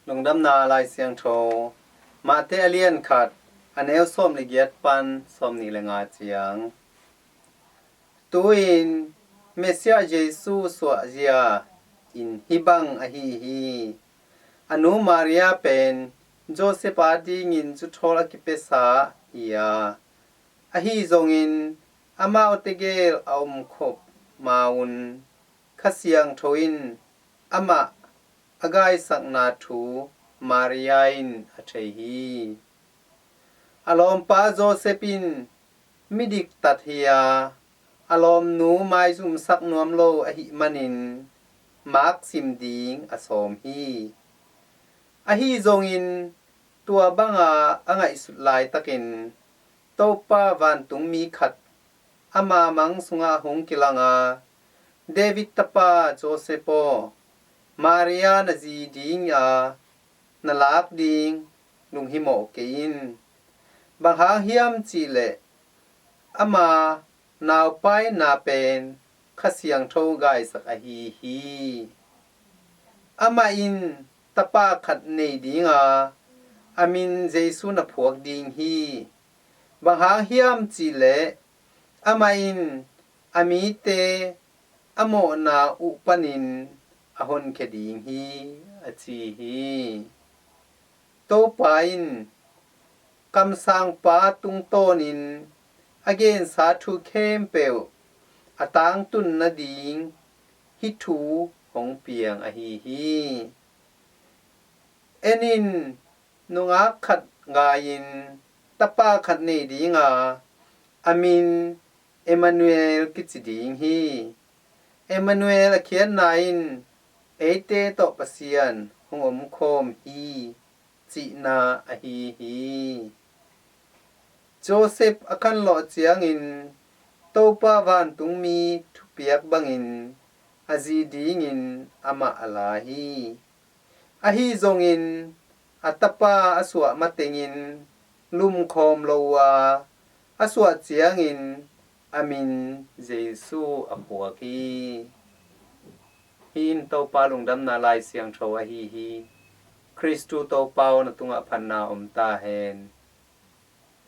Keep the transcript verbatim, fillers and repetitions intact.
Lungdamna Lai Siangtho, Mate a lian khat, a neu sawm le giat pan sawm nih le nga ciang. Tu-in Messiah Jesu suahzia in hih bang ahi hi. A nu Maria pen Joseph adingin zuthawl a kipiasa hi a, ahi zongin amaute gel a omkhop ma-un Kha Siangtho in amah a gaisakna thu Maria in a thei hi. A lawmpa Joseph in midiktat hi a, a lawmnu maizumsak nuam lo ahih manin maksim ding a sawm hi. Ahi zongin tua banga a ngaihsut laitakin Topa vantungmi khat ama mang sungah hong kilang a, David tapa Joseph aw, Maria na zi ding a na lak ding lunghimawh kei in. Bang hang hiam cihleh ama naupaina pen Kha Siangtho gaisak ahi hi. Amah in tapa khat nei ding a, a min Jesu na phuak ding hi. Bang hang hiam cihleh amah in a mite a mawhna uh panin a honkhia ding hi, a ci hi. Topa in kamsangpa tungtawnin a gensa thu khempeuh a tangtun nading hih thu hong piang ahi hi. En in, nungak khat gai-in tapa khat nei ding a, a min Emmanuel kici ding hi. Emmanuel a khiatna in eite tawh Pasian hong omkhawm hi cihna ahi hi. Joseph a khanlawh ciangin Topa vantungmi thupiak bangin a zi dingin amah a la hi. Ahi zongin a tapa a suah matengin lumkhawm lo uh a, a suah ciangin a min Jesu a phuak hi. Hih in Topa lungdamna Lai Siangtho ahi hi. Kristu Topa aw, na tungah phatna om ta hen.